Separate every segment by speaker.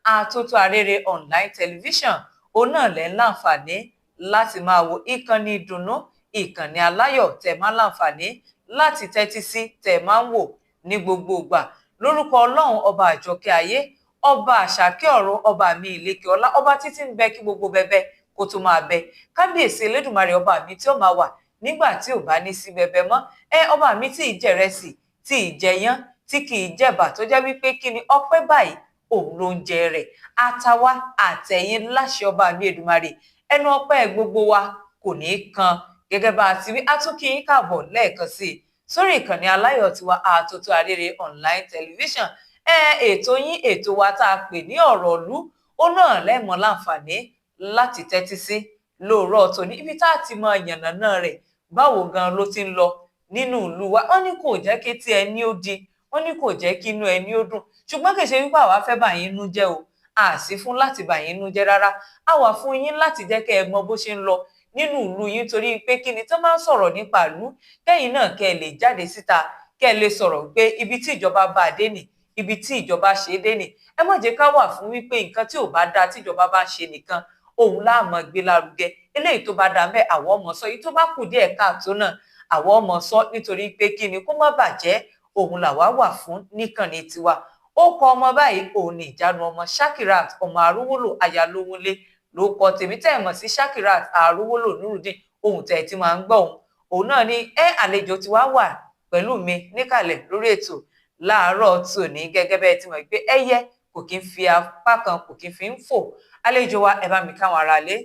Speaker 1: Àtótó Arére Online Television òun náà lẹ́ ń láǹfààní láti máa wo ìkànnì ìdùnnú, ìkànnì aláyọ̀ tẹ̀ máa ń láǹfààní láti tẹ́tí sí, tẹ̀ máa ń wò ní gbogbo ìgbà. Lórúkọ Ọlọ́run Ọba àjọkẹ́ ayé, Ọba àṣàkẹ́ ọ̀run, Ọba mi ìlékè ọlá, ọba títí ń bẹ kí gbogbo bẹbẹ kó tó máa bẹ, Kábíyèsí Elédùmarè, ọba mi tí ó máa wà nígbà tí ò bá ní sí bẹbẹ mọ́, ẹ ọba mi tí ì jẹrẹsì, tí ì jẹyán, tí kì í jẹ̀bà, tó jẹ́ wípé kí ni ọpẹ́ báyìí òun ló ń jẹ rẹ̀, àtàwa àtẹ̀yìn láṣẹ ọba mi Èdùmarè, ẹnu ọpẹ́ gbogbo wa kò ní í kan. Gẹ́gẹ́ bá a ti wí, a tún kí yín káàbọ̀ lẹ́ẹ̀kan sí i sórí ìkànnì aláyọ̀ tiwa, Àtótó Arére Online Television. Ẹ ètò yín, ètò wa tá a pè ní Ọ̀rọ̀ Ìlú, ó náà lẹ́mọ̀ láǹfààní láti tẹ́tí sí lóòrọ̀ tòní, ibi tá a ti mọ yànnàná rẹ̀, báwo gan ló ti ń lọ nínú ìlú wa. Wọ́n ní kò jẹ́ kí etí ẹni ó di, wọ́n ní kò jẹ́ kí inú ẹni ó dùn, ṣùgbọ́n kì í ṣe wípé àwa fẹ́ bà yín nú jẹ́ o. A sì fún láti bà yín nú jẹ́ rárá. A wà fún yín láti jẹ́ kẹ́ ẹ mọ bó ṣe ń lọ nínú ìlú yín, torí pé kí ni, tó máa ń sọ̀rọ̀ nípa ìlú, kẹ́yìn náà kẹ́ ẹ lè jáde síta, kẹ́ ẹ lè sọ̀rọ̀ pé ibi tí ìjọba bá a dé nì, ibi tí ìjọba ṣe é dé nì. Ẹ má jẹ́ ká wà fún wípé nǹkan tí ò bá dáa tíjọba bá ń ṣe nìkan òun láàmú gbé lárugẹ. Eléyìí tó bá dáa mẹ́, àwọn ọmọ sọ. Èyí tó bá kù díẹ̀ káàtó náà, àwọn ọmọ sọ, nítorí pé kí ni, kó má bàjẹ́, òun làwa wà fún níkànnì tiwa. Ó kọ ọmọ báyìí òun ní ìjánu ọmọ Shakirat, ọmọ Arówólò, Ayálówólé ló kọ tèmi tẹ́ ẹ̀ mọ̀ sí Shakirat Arówólò Nurudeen. Ohun tẹ́ ẹ ti máa ń gbọ́ òun, òun náà ni. Ẹ àlejò tí wàá wà pẹ̀lú mi níkàlẹ̀ lórí ètò láàárọ̀ tòní. Gẹ́gẹ́ bẹ́ẹ̀ ti mọ̀ pé ẹyẹ kò kí ń fi apá kan, kò kí ń fi ń fò. Àlejò wa, ẹ bá mi káwọn ará lé.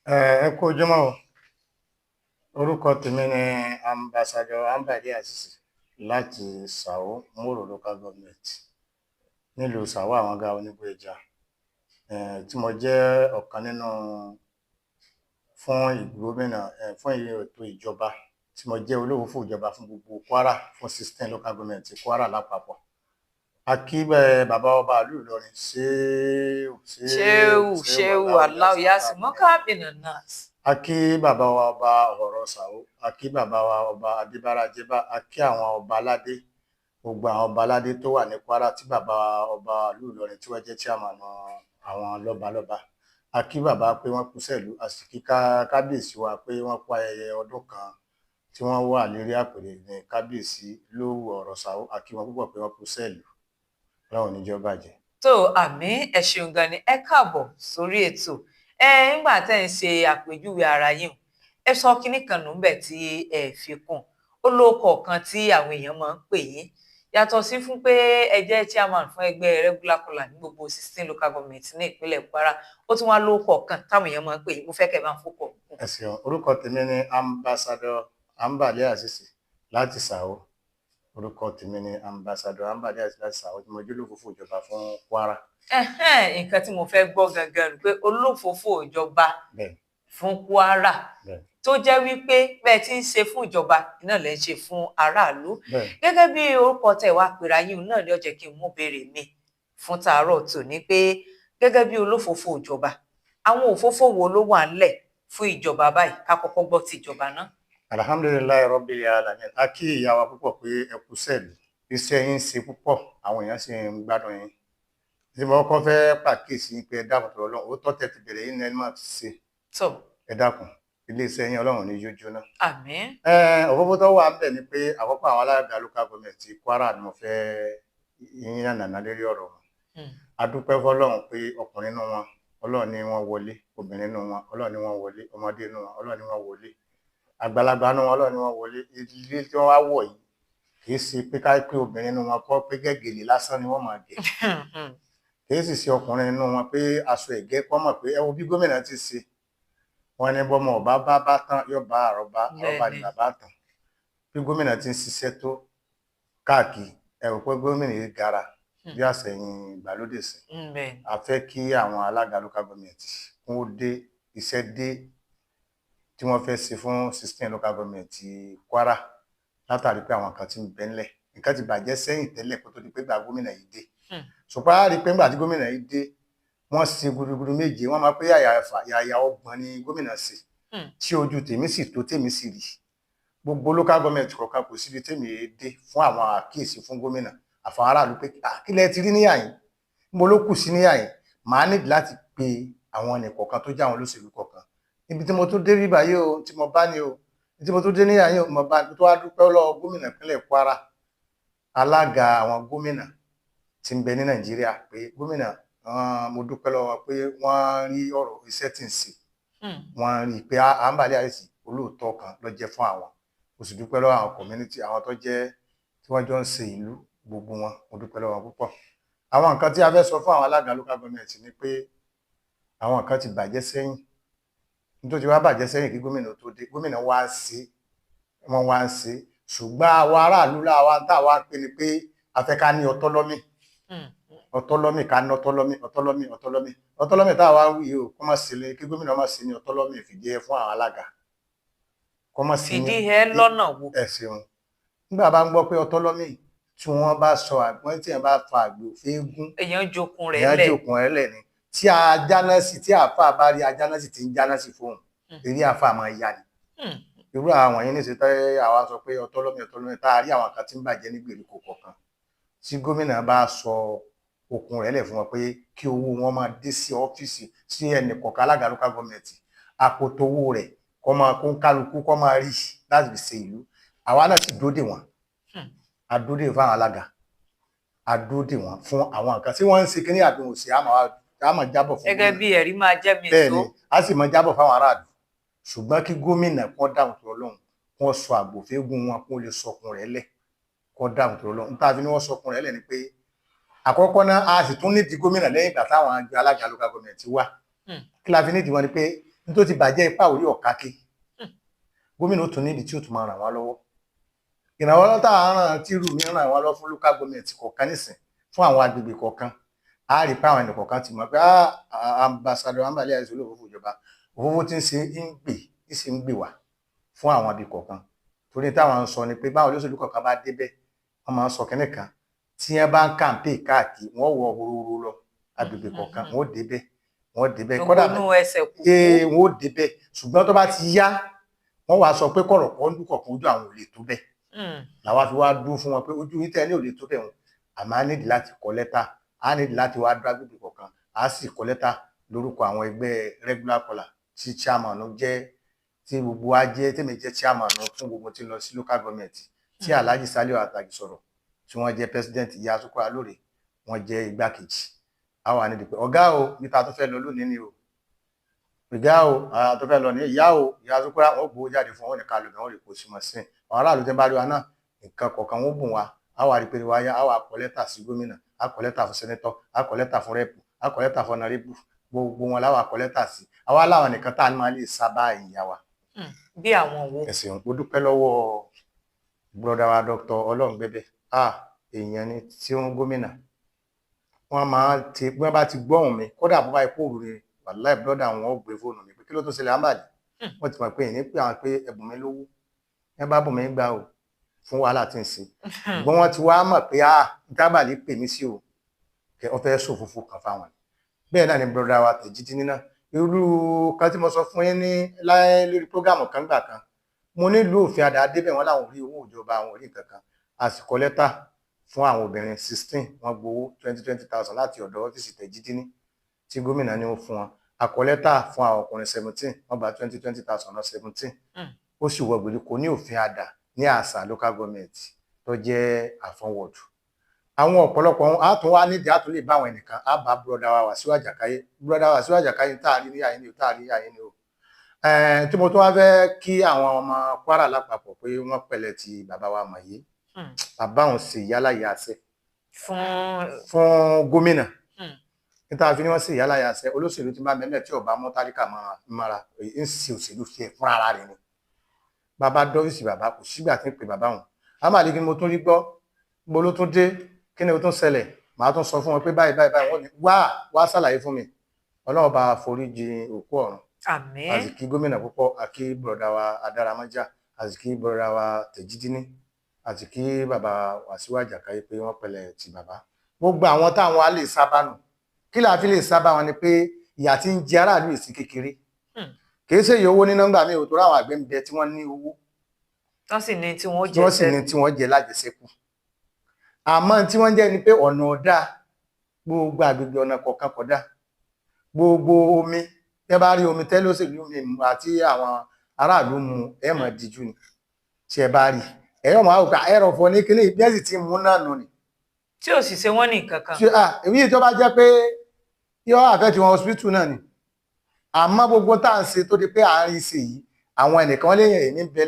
Speaker 2: Ẹ kú ojúmọ́ o. Orúkọ tèmi ni Ambassador Ambali Azeez láti Sào Moro Local Government, nílùú Sào àwọn ga Onígbó-Ẹja, tí mo jẹ́ ọ̀kan nínú fún gómìnà, fún ètò ìjọba, tí mo jẹ́ olófòófó ìjọba fún gbogbo Kwara, fún 16 local government Kwara lápapọ̀. A kí bàbá ọba ìlú Ìlọrin, ṣéwù.
Speaker 1: Ṣéwù ṣéwù aláwọ yásì mọkàbìnà nas.
Speaker 2: A kí bàbá wa ọba Ọ̀rọ̀ Ṣàó, a kí bàbá wa ọba Adébára Jébà, a kí àwọn ọba aládé, gbogbo àwọn ọba aládé tó wà ní Kwara, tí bàbá ọba ìlú Ìlọrin tí wọ́n jẹ́ chairman àwọn lọ́balọ́ba. A kí bàbá pé wọ́n kú sẹ́lú, a sì kí kábíyèsí wa pé wọ́n kú ayẹyẹ ọdún kan tí wọ́n wà lérí àpèrè ní kábíyèsí lówù Ọ̀rọ̀ Ṣàó. A kí wọn púpọ̀ pé wọ́n kú sẹ́lú. Ọlọ́run níjọ́ bàjẹ́.
Speaker 1: Tó àmì, ẹ ṣeun gan ni, ẹ káàbọ̀ sórí ètò. Ẹ ńgbà tẹ́ ń ṣe àpèjúwe ara yín, ẹ sọ kinní kan nù ńbẹ̀ tí ẹ fi kún. Ó lóko kan tí àwọn èèyàn máa ń pè yín, yàtọ̀ sí fún pé ẹ jẹ́ chairman fún ẹgbẹ́ regular caller ní gbogbo 16 local government ní ìpínlẹ̀ Kwara, ó tún wá lóko kan táwọn èèyàn máa ń pè yín. Mo fẹ́ kẹ́ ẹ máa fókọ̀ kún.
Speaker 2: Ẹ ṣeun. Orúkọ tèmi ni Ambassador Ambali Azeez láti Sào. Orúkọ tèmi ni Ambassador Ambali Azeez láti Sào, tí mo jẹ́ olófòófó ìjọba fún Kwara.
Speaker 1: Nǹkan tí mo fẹ́ gbọ́ gangan ni pé olófòófó ìjọba fún Kwara, tó jẹ́ wípé bẹ́ẹ̀ tí ń ṣe fún ìjọba náà lẹ́ ń ṣe fún aráàlú. Gẹ́gẹ́ bí orúkọ tẹ̀ wá pera yín náà ni ó jẹ́ kí n mú béèrè mi fún tàárọ̀ tòní pé, gẹ́gẹ́ bí olófòófó ìjọba, àwọn òfófó wo ló wà ńlẹ̀ fún ìjọba báyìí? Ká kọ́kọ́ gbọ́ ti ìjọba náà.
Speaker 2: Alhamdulillahi rabbil alamin. A kí ìyá wa púpọ̀ pé ẹ kú sẹ́ẹ̀lì, iṣẹ́ yín ṣe púpọ̀, àwọn èèyàn sì ń gbádùn yín. Tí mo kọ́kọ́ fẹ́ pàkíyèsí yín pé ẹ dákun tó Ọlọ́run, òótọ́ tẹ́ ti bẹ̀rẹ̀ yín ní ẹni máa ṣe.
Speaker 1: Tó.
Speaker 2: Ẹ dákun, iléeṣẹ́ yín, Ọlọ́run ní yóò jóná.
Speaker 1: Àmín.
Speaker 2: Òfófó tó wà ńbẹ̀ ni pé àkọ́kọ́, àwọn alága local government ti Kwara ni mo fẹ́ yín yànnàná lérí ọ̀rọ̀ wọn. A dúpẹ́ fọ́lọ́run pé ọkùnrin nínú wọn, Ọlọ́run ní wọ́n wọlé, obìnrin nínú wọn, Ọlọ́run ní wọ́n wọlé, ọmọdé nínú wọn, Ọlọ́run ní wọ́n wọlé, àgbàlagbà nínú wọn, Ọlọ́run ní wọ́n wọlé. Ilé tí wọ́n wá wọ̀ yìí, kì í ṣe pé ká pé obìnrin nínú wọn kọ́ pé gẹ́gẹ́lì lásán ni wọ́n máa gẹ̀, kì í sì ṣe ọkùnrin nínú wọn pé aṣọ ẹ̀gẹ́ kọ́ mọ̀ pé ẹ wo bí gómìnà ti ṣe. Wọ́n ní bọ́mọ ọba bá bá tán, yóò bá àrọ́bá. Àrọ́bá ni bàbá tán. Bí gómìnà ti ń ṣiṣẹ́ tó káàkiri, ẹ rò pé gómìnà yìí gara bí àsẹ̀yìn ìgbàlódé sí. A fẹ́ kí àwọn alága local government kún ó dé iṣẹ́ dé tí wọ́n fẹ́ ṣe fún 16 local government ti Kwara, látàrí pé àwọn kan ti ń bẹ ńlẹ̀, nǹkan ti bàjẹ́ sẹ́yìn tẹ́lẹ̀ kó tó di pé gba gómìnà yìí dé. Ṣùgbọ́n a rí i pé nígbà tí gómìnà yìí dé, wọ́n ṣe gudugudu méje, wọ́n máa pé yàyà ẹ̀fà, yàyà 30 ni gómìnà ṣe, tí ojú tèmi sì tó, tèmi sì rí. Gbogbo local government kọ̀ọ̀kan, kò síbi tèmi dé fún àwọn àkíyèsí fún gómìnà àfọ̀n aráàlú pé, "Ah, kí lẹ ti rí níyà yín?" Níbo ló kù sí níyà yìí? Màá nídìí láti pe àwọn ẹnìkọ̀ọ̀kan tó jẹ́ àwọn olóṣèlú kọ̀ọ̀kan. Ibi tí mo tún dé bíbá yìí o, tí mo bá ní o, ibi tí mo tún dé níyà yìí o, mo bá tó wá dúpẹ́ lọ́wọ́ gómìnà ìpínlẹ̀ Kwara, alága àwọn gómìnà tí ń bẹ ní Nàìjíríà, pé gómìnà, mo dúpẹ́ lọ́wọ́ pé wọ́n rí ọ̀rọ̀ iṣẹ́ tí ń ṣe. Wọ́n rí i pé Ambali Azeez olóòótọ́ kan ló jẹ́ fún àwọn. Mo sì dúpẹ́ lọ́wọ́ àwọn community, àwọn tó jẹ́ tí wọ́n jọ ń ṣe ìlú, gbogbo wọn, mo dúpẹ́ lọ́wọ́ wọn púpọ̀. Àwọn nǹkan tí a fẹ́ sọ fún àwọn alága local government ni pé àwọn nǹkan ti bàjẹ́ sẹ́yìn. Nítorí wá bàjẹ́ sẹ́yìn kí gómìnà tó dé, gómìnà wá ń ṣe, wọ́n wá ń ṣe. Ṣùgbọ́n àwọn aráàlú láwa tá a wá pè ní pé a fẹ́ ká ní autonomy. Autonomy, ká ní autonomy, autonomy, autonomy. Autonomy tá a wá wí o, kó má sí ní kí gómìnà má sí ní autonomy fìdí ẹ fún àwọn alága. Kó má sí ní
Speaker 1: Fìdí ẹ lọ́nà wo?
Speaker 2: Ẹ ṣeun. Nígbà bá ń gbọ́ pé autonomy, tí wọ́n bá sọ àgbọn, tí wọ́n bá fa àgbò fẹ́ẹ́gún,
Speaker 1: èèyàn jokun rẹ̀
Speaker 2: èèyàn
Speaker 1: lẹ̀.
Speaker 2: Jokun rẹ̀ lẹ̀ ni. Tí ajá náà sì, tí àáfàá bá rí ajá náà sì ti ń jáná sí fóun, eré àáfàá máa yá ni. Irú àwọn yìí níṣẹ́ tẹ́ àwa sọ pé autonomy, autonomy, tá a rí àwọn kan tí ń bàjẹ́ ní gbèríko kọ̀ọ̀kan, tí gómìnà bá sọ okun rẹ̀ lẹ̀ fún wọn pé kí owó wọn máa dé sí ọ́fíìsì sí ẹnì kọ̀ọ̀kan alága local government, àkótó owó rẹ̀ kọ́ máa kó kálukú kọ́ máa rí láti fi ṣe ìlú. Àwa náà sì dúró dè wọ́n. A dúró dè fún àwọn alága, a dúró dè wọ́n fún àwọn nǹkan tí wọ́n ń ṣe kíní àbí wọn ò ṣe, àmọ́ máa jábọ̀ fún
Speaker 1: gẹ́gẹ́
Speaker 2: gómìnà.
Speaker 1: Bí ẹ̀rí máa jẹ́ mi
Speaker 2: Bẹ́ẹ̀
Speaker 1: tó.
Speaker 2: Ni a sì máa jábọ̀ fáwọn aráàlú. Ṣùgbọ́n kí gómìnà kó dáhùn tó Ọlọ́run, kó sọ àgbòfégún wọn, kó lè sọkùn rẹ̀ lẹ̀, kó dáhùn tó Ọlọ́run. Níta fi ni wọ́n sọkùn rẹ̀ lẹ̀ ni pé àkọ́kọ́ náà, a sì tún nídìí gómìnà lẹ́yìn ìgbà táwọn àjọ alága local government wà. Kí la fi nídìí wọn ni pé nítorí ti bàjẹ́ ipá orí ọ̀ka ké. Gómìnà ó tún nídìí tí ó tún máa ràn wá lọ́wọ́. Ìrànwọ́ tá à ń ràn tí irú mi ràn wá lọ́wọ́ fún local government kọ̀ọ̀kan nísìn, fún àwọn agbègbè kọ̀ọ̀kan, a rí pé àwọn ẹnì kọ̀ọ̀kan ti mọ̀ pé ambassador Ambali Azeez olóòfófó ìjọba, òfófó tí ń ṣe ń gbè ń sì ń gbè wá fún àwọn ibì kọ̀ọ̀kan. Torí táwọn ń sọ ni pé báwọn olóṣèlú kọ̀ọ̀kan bá débẹ̀, wọ́n máa ń sọ kínní kan tí wọ́n bá ń kàǹpé káàkiri, wọ́n wọ hororo lọ agbègbè kọ̀ọ̀kan, wọ́n ó débẹ̀, wọ́n ó débẹ̀.
Speaker 1: Gbogbo inú ẹsẹ̀ kúkú.
Speaker 2: Ee, wọ́n ó débẹ̀. Ṣùgbọ́n tó bá ti yá, wọ́n wàá sọ pé kọ̀rọ̀ kan ń dúkọ̀ kan, ojú àwọn ò lè tó bẹ́ẹ̀. Làwa fi wá dúró fún wọn pé ojú yín tẹ́ ní ò lè tó bẹ̀ wọn, àmọ́ a nídìí láti kọ lẹ́tà, a nídìí láti wá dúró agbègbè kọ̀ọ̀kan. A sì kọ lẹ́tà lórúkọ àwọn ẹgbẹ́ regular caller tí chairman jẹ́, tí gbogbo wa jẹ́, tèmi jẹ́ chairman fún gbogbo tí ń lọ sí local government, tí Alhaji Saliu Atagi sọ̀rọ̀, tí wọ́n jẹ́ president, ìyá Sukura lóore wọ́n jẹ́ igbákejì. A wà nídìí pé ọ̀gá o, níta tó fẹ́ lọ lónìí ni o, ọ̀gá o, àwọn tó fẹ́ lọ ní ìyá o, ìyá Sukura, wọn gbowó jáde fún wọn ní kálù wọn lè kó sí mọ́ sí àwọn aráàlú tẹ́ bá rí wa náà, nǹkan kọ̀ọ̀kan wọn bùn wa. A wà rí pé wá yá, a wà kọ lẹ́tà sí gómìnà, a kọ lẹ́tà fún senator, a kọ lẹ́tà fún rep, a kọ lẹ́tà fún honourable, gbogbo wọn láwà kọ lẹ́tà sí. Àwa láwọn nìkan tá a máa lè sábà ìyá wa.
Speaker 1: Bí àwọn wo?
Speaker 2: Ẹ̀sìn, mo dúpẹ́ lọ́wọ́ brother wa Dr. Ọlọ́rungbẹ́bẹ́. Ah, èèyàn ni tí ó ń gómìnà wọ́n máa ti bí wọ́n bá ti gbọ́hùn mi, kódà bó bá ikú òru ni, wàláì, brother wọn ò gbé fóònù mi pé kí ló tó ṣẹlẹ̀, Ambali. Wọ́n ti mọ̀ pé ìní pé àwọn pé ẹ̀bùn mi lówó, ẹ bá bùn mí gbà o fún wàhálà tí ń ṣe. Ṣùgbọ́n wọ́n ti wá mọ̀ pé ah, Tábàlì pè mí sí o, kẹ ọ fẹ́ sòfófó kan fáwọn. Bẹ́ẹ̀ náà ni brother wa Tẹ̀jídí níná. Irú kan tí mo sọ fún yín ní láyé lórí program kan gbà kan, mo nílùú òfin àdá débẹ̀, wọ́n láwọn ò rí owó ìjọba, àwọn ò rí nǹkan kan. A sì kọ lẹ́tà fún àwọn obìnrin 16, wọ́n gbowó 20-20 thousand láti ọ̀dọ̀ ọ́fíìsì Tẹ̀jídí ní tí gómìnà ní ó fún wọn. A kọ lẹ́tà fún àwọn ọkùnrin 17, wọ́n gba 20-20 thousand náà 17. Ó sì wọ gbèríko ní òfin àdá ní àṣà local government tó jẹ́ Àfọ̀n ward. Àwọn ọ̀pọ̀lọpọ̀ wọn á tún wá nídìí, á tún lè bá àwọn ẹnìkan, á bá brother wa Wàsíù Àjàkáyé. Brother Wàsíù Àjàkáyé, tá a rí ní àyín ni o, tá a rí ní àyín ni o. Tí mo tún wá fẹ́ kí àwọn ọmọ Kwara lápapọ̀ pé wọ́n pẹ̀lẹ́ ti bàbá wa mọ̀ yìí. Bàbá òun sì yálà yà àṣẹ
Speaker 1: fún
Speaker 2: fún gómìnà. Níta fi ni wọ́n sì yálà yà àṣẹ olóṣèlú tí bá mẹ́mẹ́ tí ọba mú tálíkà mọ́ra, ń ṣe òṣèlú fi ẹ̀ fúnra ara rẹ̀ ni. Bàbá dọ́fíìsì bàbá, kò sígbà tí ń pè bàbá òun, àmàlí kí ni mo tún rí gbọ́, gbọ́ ló tún dé, kí ni o tún ṣẹlẹ̀? Màá tún sọ fún wọn pé báyìí báyìí báyìí, wọ́n ní wá wá ṣàlàyé fún mi. Ọlọ́run bá foríjì òkú ọ̀run.
Speaker 1: Àmín.
Speaker 2: Àti kí gómìnà púpọ̀, àkí bùrọ̀dá wa Adáramọ́já, àti kí bùrọ̀dá wa Tẹ̀jídíní, àti kí bàbá Wàsíù Àjàkáyé pé wọ́n pẹ̀lẹ́ ti bàbá. Gbogbo àwọn táwọn á lè sábà nù, kí làá fi lè sábà wọn ni pé ìyà tí ń jẹ aráàlú ìsìn kékeré. Kì í ṣe iye owó ní nọ́mbà mi ò tó ráwọn àgbẹ̀ ń bẹ tí wọ́n ní owó,
Speaker 1: wọ́n sì ní tí wọ́n
Speaker 2: tí
Speaker 1: jẹ
Speaker 2: wọ́n sì ní tí wọ́n jẹ lájẹsẹ́kù. Àmọ́ tí wọ́n jẹ́ ni pé ọ̀nà ọ̀dà Gbogbo àgbègbè ọ̀nà kọ̀ọ̀kan kódà gbogbo omi tẹ́ bá rí omi tẹ́lẹ̀ òṣèlú mi mu àti àwọn aráàlú mu, ẹ mọ̀ díjú ni. Tí ẹ bá rí ẹ̀yọ́ máa wò pé ẹrọ̀fọ̀ ní kíní bí ẹ sì ti mú náà nù ni.
Speaker 1: Tí ò sì ṣe wọ́n ní nǹkan kan.
Speaker 2: Èyí tó bá jẹ́ pé yọ àfẹ́ tí wọn hospital náà ni. Àmọ́ gbogbo tá à ń ṣe tó di pé à ń rí ṣe yìí, àwọn ẹnìkan léyìn èyí ń bẹ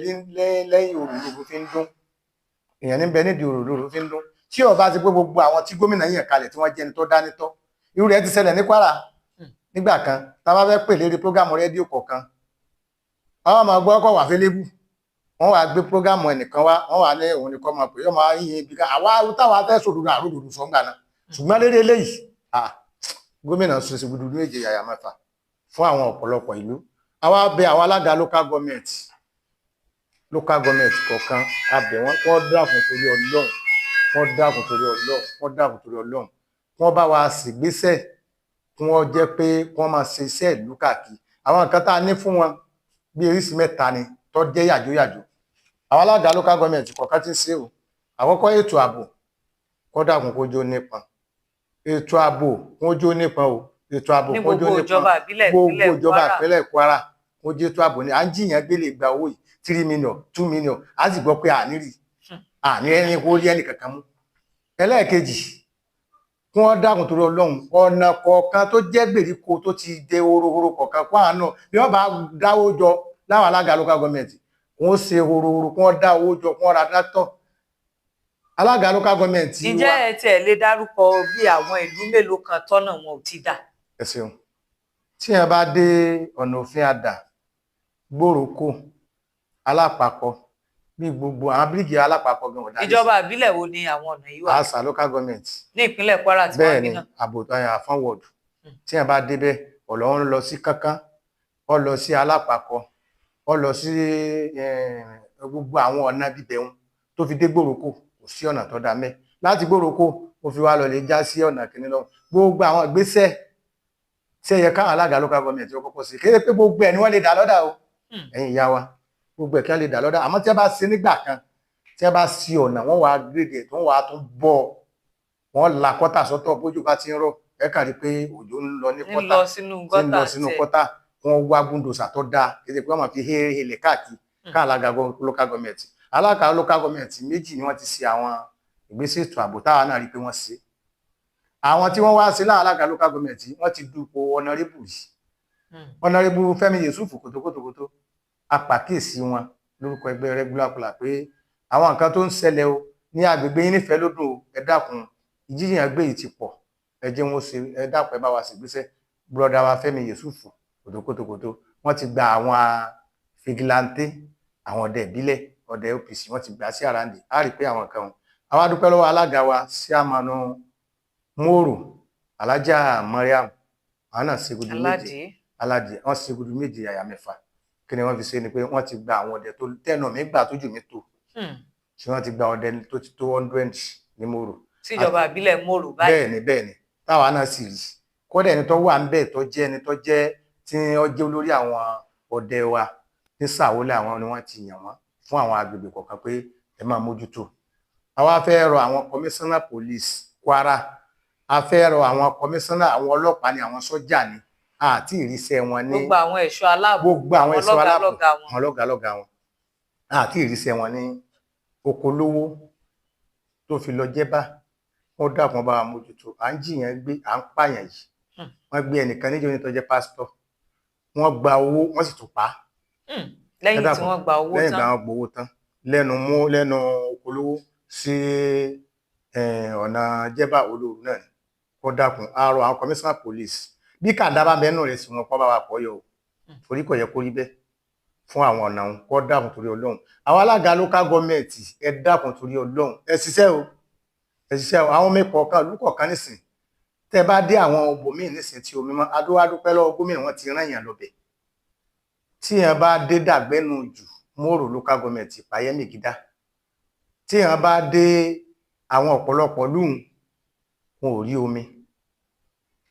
Speaker 2: lẹ́yìn òrùlé fi ń dún, èèyàn ní bẹ nídìí òrùlé fi ń dún. Tí ó bá ti pé gbogbo àwọn tí gómìnà yàn kalẹ̀ tí wọ́n jẹ́ ẹni tó dání tọ́, irú rẹ̀ ti ṣẹlẹ̀ ní Kwara nígbà kan. Tá a bá fẹ́ pè lérí prógámù rédíò kọ̀ọ̀kan, àwọn máa gbọ́ ọkọ̀ wà fẹ́lẹ́bù, wọ́n wá gbé prógámù ẹnìkan wá, wọ́n wà ní òun nìkan máa pè yọ́ máa yín ibi ká àwa táwa fẹ́ sòdodo àròdòdò sọ́ngbà náà. Ṣùgbọ́n lérí eléyìí, gómìnà ṣe gudugudu méje yàyà mẹ́fà fún àwọn ọ̀pọ̀lọpọ̀ ìlú. Àwa bẹ̀ àwọn alága local government kọ̀ọ̀kan, a bẹ̀ wọ́n kó dákun torí Ọlọ́run, kó dákun torí Ọlọ́run, kó dákun torí Ọlọ́run, kó bá wa ṣègbésẹ̀, kí wọ́n jẹ́ pé kí wọ́n máa ṣe iṣẹ́ ìlú káàkiri. Àwọn nǹkan tá a ní fún wọn bí oríṣi mẹ́ta ni tó jẹ́ yàjóyàjó. Àwọn alága local government kọ̀ọ̀kan ti ń ṣe o. Àkọ́kọ́, ètò ààbò, kó dákun kó jó nípọn. Ètò ààbò kó jó nípọn o. Ètò ààbò kó jó nípọn. Gbogbo ìjọba ìpínlẹ̀ Kwara kó jẹ́ ètò ààbò ni. À ń jìyàn gbélé gba owó yìí 3 million 2 million, a sì gbọ́ pé àní rí àní ẹni kó rí ẹnì kankan mú. Ẹlẹ́ẹ̀kejì, kí wọ́n dákun torí Ọlọ́run, ọ̀nà kọ̀ọ̀kan tó jẹ́ gbèríko tó ti dé horohoro kọ̀ọ̀kan kó àánú bí wọ́n bá dáwó jọ láwọn alága local government, wọ́n ṣe horohoro kí wọ́n dá owó jọ kí wọ́n ra tractor. Alága local government wa.
Speaker 1: Ǹjẹ́ ẹ tiẹ̀ lè dárúkọ bí àwọn ìlú mélòó kan tọ́nà wọn ò ti dà?
Speaker 2: Ẹ ṣeun. Tí ẹ bá dé ọ̀nà òfin àdà, Gbòrókò, Alápapọ̀, bí gbogbo àwọn bíríìjì Alápapọ̀ gan ọ̀dà.
Speaker 1: Ìjọba ìbílẹ̀ wo ni àwọn ọ̀nà yìí wà?
Speaker 2: Àṣà local government.
Speaker 1: Ní ìpínlẹ̀ Kwara tí wọ́n bí náà.
Speaker 2: Bẹ́ẹ̀ni, àbòtọ́ àfọ́n wọ̀dù. Tí ẹ bá débẹ̀, ọ̀lọ́ ń lọ sí Kánkán, ó lọ sí Alápapọ̀, ó lọ sí gbogbo àwọn ọ̀nà bíbẹ̀ wọn tó fi dé Gbòrókò, kò sí ọ̀nà tó dá mẹ́. Láti Gbòrókò, ó fi wá lọ lè já sí ọ̀nà kìíní lọ. Gbogbo àwọn ìgbésẹ̀ tí ẹ yẹ káwọn alága local government ó kọ́kọ́ sí. Kéde pé gbogbo ẹ̀ ni wọ́n lè dà lọ́dà o. Ẹ̀yin ìyá wa, gbogbo ẹ̀ kí wọ́n lè dà lọ́dà. Àmọ́ tí ẹ bá ṣe nígbà kan, tí ẹ bá ṣe ọ̀nà, wọ́n wá gírèdì ẹ̀ tó wọ́n wá tún bọ̀, wọ́n la kọ́tà sọ́tọ̀ bójú bá ti ń rọ̀. Ẹ kàn rí pé òjò ń lọ ní kọ́tà, tí ń lọ sínú kọ́tà, wọ́n wá búndòsà tó dáa. Kéde pé wọ́n máa fi héhélẹ̀ káàkiri ká alága local government. Alága local government méjì ni wọ́n ti ṣe àwọn ìgbésẹ̀ ètò ààbò táwa náà rí pé wọ́n ṣe. Àwọn tí wọ́n wá sí láwọn alága local government, wọ́n ti dupò honorable yìí. Honorable Fẹ́mi Yusuf kòtókòtókòtó, a pàkíyèsí wọn lórúkọ ẹgbẹ́ regular kula pé àwọn nǹkan tó ń ṣẹlẹ̀ o ní agbègbè yín nífẹ̀ẹ́ lódò, ẹ dákun, ìjíyàn gbé yìí ti pọ̀, ẹ jẹ́ wọn ṣe, ẹ dákun, ẹ bá wa ṣègbésẹ̀. Brother wa Fẹ́mi Yusuf kòtókòtókòtó, wọ́n ti gba àwọn fìgìláńtẹ́, àwọn ọdẹ ìbílẹ̀, ọdẹ OPC, wọ́n ti gbà sí àràǹdì. Á rí pé àwọn kan wọn. Àwa dúpẹ́ lọ́wọ́ alága wa Ṣíàmánu Mòrò, Alájà Mariam, àwọn náà ṣe gudu méje. Aládìí, wọ́n ṣe gudu méje yàyà mẹ́fà. Kí ni wọ́n fi ṣe ni pé wọ́n ti gba àwọn ọdẹ tó tẹnu mi gbà tójú mi tó. Tí wọ́n ti gba ọdẹ tó ti tó 100 ní Mòrò.
Speaker 1: Síjọba ìbílẹ̀ Mòrò báyìí.
Speaker 2: Bẹ́ẹ̀ni bẹ́ẹ̀ni, táwa náà sì rí. Kódà ẹni tó wà ń bẹ̀ tó jẹ́ ẹni tó jẹ́ tí ó jẹ́ olórí àwọn ọdẹ wa ní Sàwólẹ̀, àwọn ni wọ́n ti yàn wọ́n fún àwọn agbègbè kọ̀ọ̀kan pé ẹ máa mójútó. Àwa fẹ́ rọ àwọn kọmíṣánná police Kwara, a fẹ́ rọ àwọn kọmíṣánná, àwọn ọlọ́pàá ni, àwọn sọ́jà ni, àti ìrísẹ́ wọn ní
Speaker 1: gbogbo àwọn ẹ̀ṣọ́ aláàbò,
Speaker 2: gbogbo àwọn ẹ̀ṣọ́ aláàbò, àwọn lọ́gàlọ́gà wọn, àti ìrísẹ́ wọn ní Okolówó tó fi lọ jẹ́bá, wọ́n dákun bá wa mójútó. À ń jìyàn gbé, à ń pààyàn yìí. Wọ́n gbé ẹnìkan níjọ́ ní tó jẹ́ pásítọ̀, wọ́n gba owó, wọ́n sì tún pa á.
Speaker 1: Lẹ́yìn tí wọ́n gba owó tán,
Speaker 2: lẹ́yìn tí wọ́n gbowó tán, lẹ́nu mú lẹ́nu Okolówó sí ọ̀nà jẹ́bà olóoru náà ni. Kó dákun, àárọ̀ àwọn commissioner police bí kàńdá bá bẹ́ẹ̀ nù rẹ̀ sí wọn kọ́ bá wa pọ̀ yọ o, torí kò yẹ kó rí bẹ́ẹ̀ fún àwọn ọ̀nà wọn. Kó dákun torí Ọlọ́run. Àwọn alága local government, ẹ dákun torí Ọlọ́run, ẹ ṣiṣẹ́ o, ẹ ṣiṣẹ́ o. Àwọn omi kọ̀ọ̀kan ìlú kọ̀ọ̀kan nísìn, tẹ́ bá dé àwọn ibòmíì nísìn tí omi mọ́, adúwádúpẹ́ lọ́wọ́ gómìnà, wọn ti rán èèyàn lọ́bẹ̀. Tí èèyàn bá dé Dàgbẹ́nu jù Mòrò local government, Ìpáyẹ́mì Gídá, tí èèyàn bá dé àwọn ọ̀pọ̀lọpọ̀ lóhùn, wọn ò rí omi.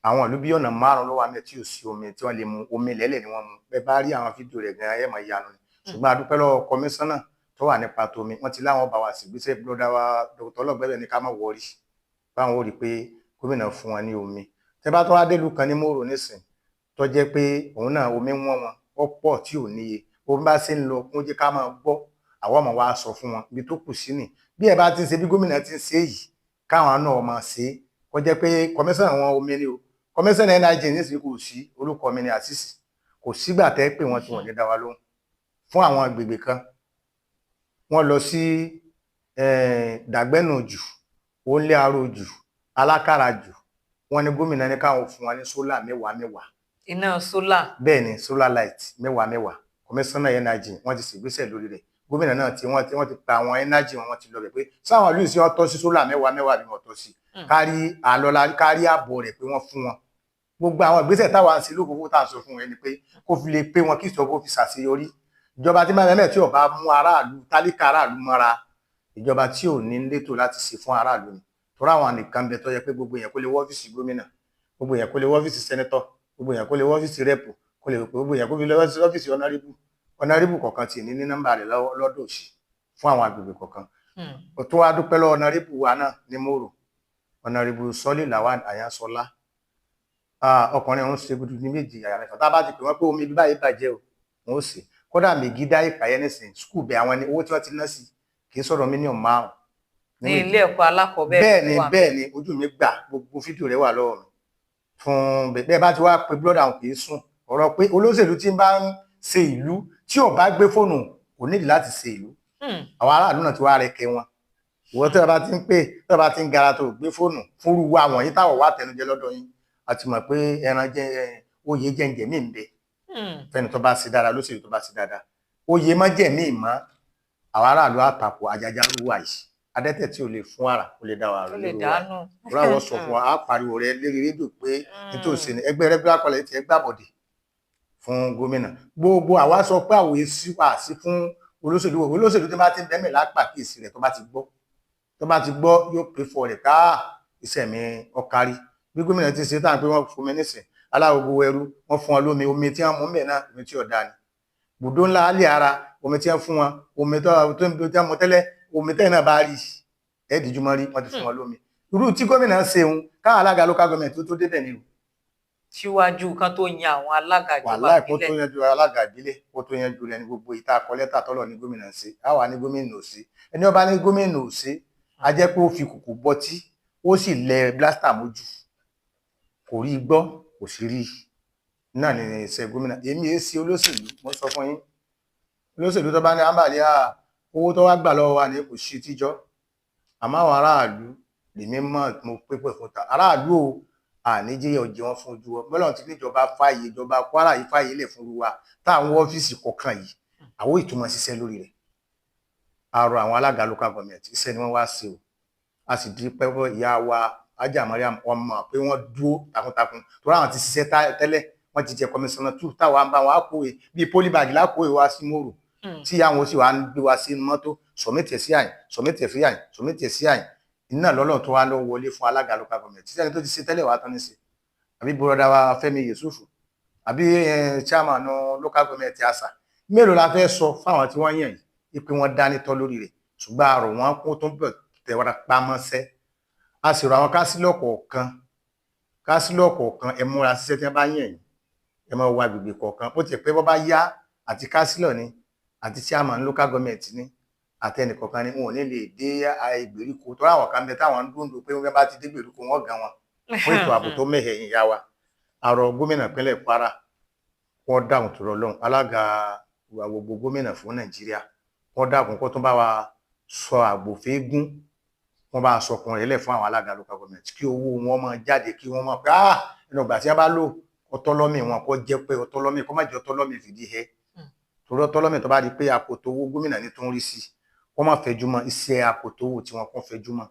Speaker 2: Àwọn ìlú bí ọ̀nà márùn-ún ló wà mẹ́ tí ò sí omi tí wọ́n lè mu omi lẹ́lẹ̀ ni wọ́n mu. Bẹ́ẹ̀ bá rí àwọn fídíò rẹ̀ gan-an, ẹ̀ máa yanu ni. Ṣùgbọ́n a dúpẹ́ lọ́wọ́ kọmíṣánná tó wà nípa tomi, wọ́n ti láwọn bá wa ṣègbésẹ̀. Bùrọ̀dá wa Dr. Ọlọ́gbẹ́bẹ̀ ní ká má wọrí, báwọn ò rí pé Gómìnà fún wọn ní omi. Tẹ́ bá tó wá délùú kan ní Mòrò nísìn, tó jẹ́ pé òun náà omi wọ́n wọn, ó pọ̀ tí ò níye. Omi bá ṣe ń lọ, kó jẹ́ ká máa gbọ́, àwọn ọmọ wa sọ fún wọn ibi tó kù sí nì. Bí ẹ bá ti ń ṣe, bí gómìnà ti ń ṣe yìí, káwọn náà máa ṣe é. Kó jẹ́ pé kọmíṣánná àwọn omi ni o, kọmíṣánná NIJ nísìnyí kò sí, orúkọ mi ni Àṣìṣì, kò sígbà tẹ́ pé wọ́n tí wọ́n ní dá wa lóhùn. Fún àwọn agbègbè kan, wọ́n lọ sí Dàgbẹ́nùjù, Onílé Arójù, Alákàràjù, wọ́n ní gómìnà ní káwọn fún wa ní solar mẹ́wàá mẹ́wàá.
Speaker 1: Iná sólà.
Speaker 2: Bẹ́ẹ̀ ni, solar light mẹ́wàá mẹ́wàá. Kọmíṣánná energy wọ́n ti ṣègbésẹ̀ lórí rẹ̀. Gómìnà náà tí wọ́n ti pa àwọn energy wọn, wọ́n ti lọ bẹ̀ pé sáwọn ìlú ìsìn wọn tọ́ sí solar mẹ́wàá mẹ́wàá bí wọ́n tọ́ sí. Kárí àlọ́lá, kárí ààbọ̀ rẹ̀ pé wọ́n fún wọn. Gbogbo àwọn ìgbésẹ̀ táwa ń ṣe lókòókò tá à ń sọ fún wọn ni pé kó fi lè pé wọn kí ìṣòro fi ṣàṣeyọrí. Ìjọba tí máa tí ò bá mú aráàlú, tálíkà aráàlú mọ́ra, ìjọba tí ò ní létò láti ṣe fún aráàlú ni. Torí àwọn nìkan bẹ tó yẹ pé gbogbo èèyàn kó lè wọ́fíìsì gómìnà, gbogbo èèyàn kó lè wọ́fíìsì senator, gbogbo èèyàn kó lè wọ́fíìsì rep, kó lè gbogbo èèyàn kó lè wọ́fíìsì honourable. Honourable kọ̀ọ̀kan tì ní nọ́mbà rẹ̀ lọ́dọ̀ òsì fún àwọn agbègbè kọ̀ọ̀kan. Ó tún wá dúpẹ́ lọ́wọ́ honourable wa náà ní Mòrò, Honourable Sọ́lé Lawan Àyànsọ́lá. Ọkùnrin òun ṣe gudu ní méjì àyà mẹ́fà. Tá a bá ti pè wọ́n pé omi ibi báyìí bàjẹ́ o, wọn ó sì kódà mègídá ìpàyẹ́ nísìnyí skul bẹ àwọn ẹni owó tí wọ́n ti ná sí kì í sọ̀rọ̀ mílíọ̀nù 5.
Speaker 1: Ní ilé ẹ̀kọ́ alákọ̀ọ́bẹ̀rẹ̀.
Speaker 2: Bẹ́ẹ̀ ni, bẹ́ẹ̀ ni, ojú mi gbà, gbogbo fídíò rẹ̀ wà lọ́wọ́ mi fún bẹ́ẹ̀. Bá ti wá pé brother òun kì í sùn. Ọ̀rọ̀ pé olóṣèlú tí ń bá ń ṣe ìlú tí ò bá gbé fóònù kò nídìí láti ṣe ìlú. Àwọn aráàlú náà ti wá rẹkẹ wọn. Ìwọ tí wọn bá ti ń pè, tí wọn bá ti ń gara tó gbé fóònù fúnrú wa wọ̀nyí táwọn wà tẹnujẹ lọ́dọ̀ yín, a ti mọ̀ pé ẹran jẹ oyè jẹ́ǹjẹ̀ mí ń bẹ fẹ́ni tó bá ṣe dáadáa, lóṣèlú tó bá ṣe dáadáa, oyè má jẹ́ mí mọ́. Àwọn aráàlú àtàkù àjàjà ló wà yìí, adẹ́tẹ̀ tí ò lè fún ara ó lè dá wa
Speaker 1: ó lè
Speaker 2: lórí wa
Speaker 1: dànù.
Speaker 2: Rà wọ́n sọ fún wa, á pariwo rẹ lérí rédíò pé nítòsí ni ẹgbẹ́ regular college ti ẹ gbàbọ̀dè fún gómìnà. Gbogbo àwa sọ pé àwòye sí wà sí fún olóṣèlú. Olóṣèlú tó bá ti ń bẹ́mẹ̀ lápàkíyèsí rẹ̀, tó bá ti gbọ́, tó bá ti gbọ́, yóò pè fọ rẹ̀ ká iṣẹ́ mi ọ̀kárí. Bí gómìnà ti ṣe tá à ń pé wọ́n fún mi nísìn aláwogo ẹrú, wọ́n fún wọn lómi, omi tí wọ́n mú mẹ́ náà, omi tí ọ̀dà ni. Bùdó ńlá alẹ́ ara omi tí wọ́n fún wọn, omi tó tó ń tí wọ́n mú tẹ́lẹ̀, omi tẹ́lẹ̀ náà bá rí ẹ̀ẹ́dìjúmọ́ rí, wọ́n ti fún wọn lómi. Irú tí gómìnà ṣe ń káwọn alága local government tó débẹ̀ ni o.
Speaker 1: Síwájú kan tó yan àwọn alága ìjọba
Speaker 2: Wàláì, kó tó
Speaker 1: ìbílẹ̀.
Speaker 2: yanjú alága ìbílẹ̀, kó tó yanjú rẹ̀ ní gbogbo ìta akọ lẹ́tà tọ́lọ̀ ní gómìnà ṣe. Àwa ní gómìnà ò sí, ẹni ọba ní gómìnà ò sí, a jẹ́ pé ó fi kùkù bọtí, ó sì lẹ blaster mójú, kò rí gbọ́, kò sì rí náà ní iṣẹ́ gómìnà. Èmi èé ṣe olóṣèlú, mo sọ fún yín. Olóṣèlú tó bá ní àǹbàlí à owó tó wá gbà lọ́wọ́ wa ní kò sí tíjọ́. Àmọ́ àwọn aráàlú lèmi mọ̀, mo pépè fún ta aráàlú o, àníjẹ́ ọjẹ́ wọn fún ojú wọn. Bọ́lá ti níjọba fààyè, ìjọba Kwara yìí fààyè lẹ̀ fún wa táwọn ọ́fíìsì kọ̀ọ̀kan yìí, àwọn ìtumọ̀ ṣiṣẹ́ lórí rẹ̀. Àrò àwọn alága local government, iṣẹ́ ni wọ́n wá ṣe o. A sì di pẹ́pẹ́ ìyá wa Haja Mariam, wọn mọ̀ pé wọ́n dúró takuntakun torí àwọn ti ṣiṣẹ́ tẹ́lẹ̀, wọ́n ti jẹ kọmíṣánná tù táwa ń bá wọn á kówe bíi polybag lákòówe wá sí Mòrò, tí àwọn sì wá ń gbé wa sínú mọ́tò, sọ̀mẹ́tì ẹ̀ sí àyìn, sọ̀mẹ́tì ẹ̀ sí àyìn, sọ̀mẹ́tì ẹ̀ sí àyìn. Iná lọ́lọ́ tó wá lọ wọlé fún alága local government tí sẹ́ni tó ti ṣe tẹ́lẹ̀ wá tán ní sí, àbí bùrọ̀dá wa Fẹ́mi Yusufu, àbí chairman local government àṣà mélòó la fẹ́ sọ fáwọn tí wọ́n yàn yìí pé wọ́n dání tọ́ lórí rẹ̀. Ṣùgbọ́n àrò wọn kó tó bẹ̀ tẹ̀wọ́ra pamọ́sẹ́. A sì rọ àwọn kánsílọ̀ kọ̀ọ̀kan, kánsílọ̀ kọ̀ọ̀kan, ẹ múra ṣiṣẹ́ tí wọ́n bá yàn yìí, ẹ máa wá agbègbè kọ̀ọ̀kan. Bó ti pé bọ́ bá yá, àti kánsílọ̀ ni, àti chairman local government ni, àti ẹnìkọ̀ọ̀kan ni, wọn ò ní lè dé ìgbèríko tó ráwọn kan bẹ táwọn ń dúndùn pé wọ́n bá ti dé ìgbèríko wọn gan wọn fún ètò ààbò tó mẹ́hẹ̀. Yìí yá wa àrò gómìnà ìpínlẹ̀ Kwara, wọ́n dáhùn tó rọlọ́hùn alága gbogbo gómìnà fún Nàìjíríà, wọ́n dákun kó tún bá wa sọ àgbòfégún, wọ́n bá sọ ọkùnrin lẹ̀ fún àwọn alága local government kí owó wọn máa jáde, kí wọ́n máa pé ẹnu ìgbà tí wọ́n bá lò ọtọ́lọ́mì wọn, kó jẹ́ pé ọtọ́lọ́mì, kó má jẹ́ ọtọ́lọ́mì fìdí hẹ́, torí ọtọ́lọ́mì tó bá di pé àkótó owó gómìnà ní tó ń rí sí, kó má fẹjú mọ́ iṣẹ́ àkótó owó tí wọ́n kàn fẹjú mọ́,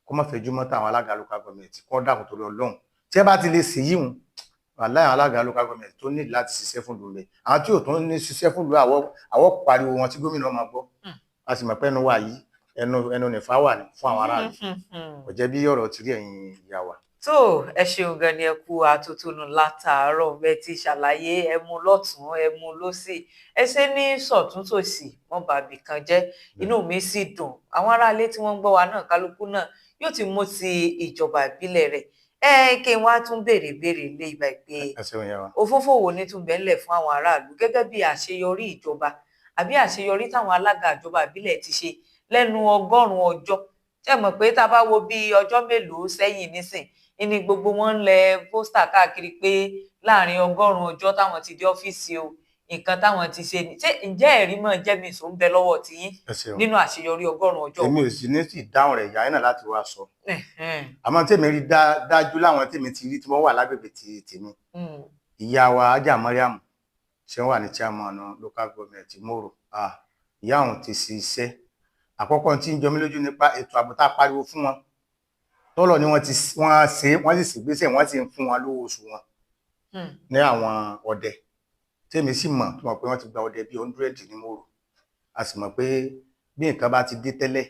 Speaker 2: kó má fẹjú mọ́ táwọn alága local government, kó dákun torí Ọlọ́run. Tí ẹ bá ti lè ṣèyí hùn, wàláhì, alága local government tó ní láti ṣiṣẹ́ fún ìlú rẹ̀, àwọn tí ò tún ní ṣiṣẹ́ fún ìlú, àwọ̀ pariwo wọn tí gómìnà máa gbọ́. A sì mọ̀ pé ẹnu wa yìí, ẹnu ẹnu nìfà wà ní fún àwọn aráàlú. Kò jẹ́ bí ọ̀rọ̀ ti rí, ẹ̀yin ìyá wa.
Speaker 1: Tó ẹ ṣeun gan ni, ẹ kú àtótónu látàárọ̀. Bẹ́ẹ̀ ti ṣàlàyé, ẹ mú lọ́tùn, ẹ mú lósì, ẹ ṣe ní sọ̀túntòsì, mọ́ bàbí kan jẹ́. Inú mi sì dùn. Àwọn aráalé tí wọ́n ń gbọ́ wa náà, kálukú náà yóò ti mú ti ìjọba ìbílẹ̀ rẹ̀. Ẹ Ẹ kí n wá tún béèrè béèrè lé ibà pé
Speaker 2: Ẹ ṣeun yẹn wa.
Speaker 1: òfófó wo ni tún bẹ́ẹ̀ ńlẹ̀ fún àwọn aráàlú gẹ́gẹ́ bí àṣeyọrí ìjọba àbí àṣeyọrí táwọn alága ìjọba ìbílẹ̀ ti ṣe lẹ́nu 100 ọjọ́? Ṣé mọ̀ pé tá a bá wo bí ọjọ́ mélòó sẹ́yìn nísìn ní gbogbo wọn ń lẹ pósítà káàkiri pé láàrin 100 ọjọ́ táwọn ti dé ọ́fíìsì o, nǹkan táwọn ti ṣe ni. Ṣé ǹjẹ́ ẹ̀rí mọ̀ jẹ́mi ìṣó ń bẹ lọ́wọ́ tiyín
Speaker 2: Ẹ ṣeun.
Speaker 1: nínú àṣeyọrí 100 ọjọ́?
Speaker 2: Èmi ò sì ní sì dáhùn rẹ̀ yáyínà láti wá sọ. Àmọ́ tèmi rí dájú láwọn tèmi ti rí tí wọ́n wà lágbègbè ti tèmi. Ìyá wa Ajá Mariam ṣe wà ní chairman local government Moro. Ìyá òun ti ṣiṣẹ́. Àkọ́kọ́ tí ń jọ mí lójú nípa ètò ààbò tá a pariwo fún wọn. Tọ́lọ̀ ni wọ́n ti wọ́n ṣe, wọ́n sì ṣègbésẹ̀, wọ́n sì ń fún wọn lówó oṣù wọn ní àwọn ọdẹ. Tèmi sì mọ̀ tó mọ̀ pé wọ́n ti gba ọdẹ bíi 100 ní Moro. A sì mọ̀ pé bí nǹkan bá ti dé tẹ́lẹ̀,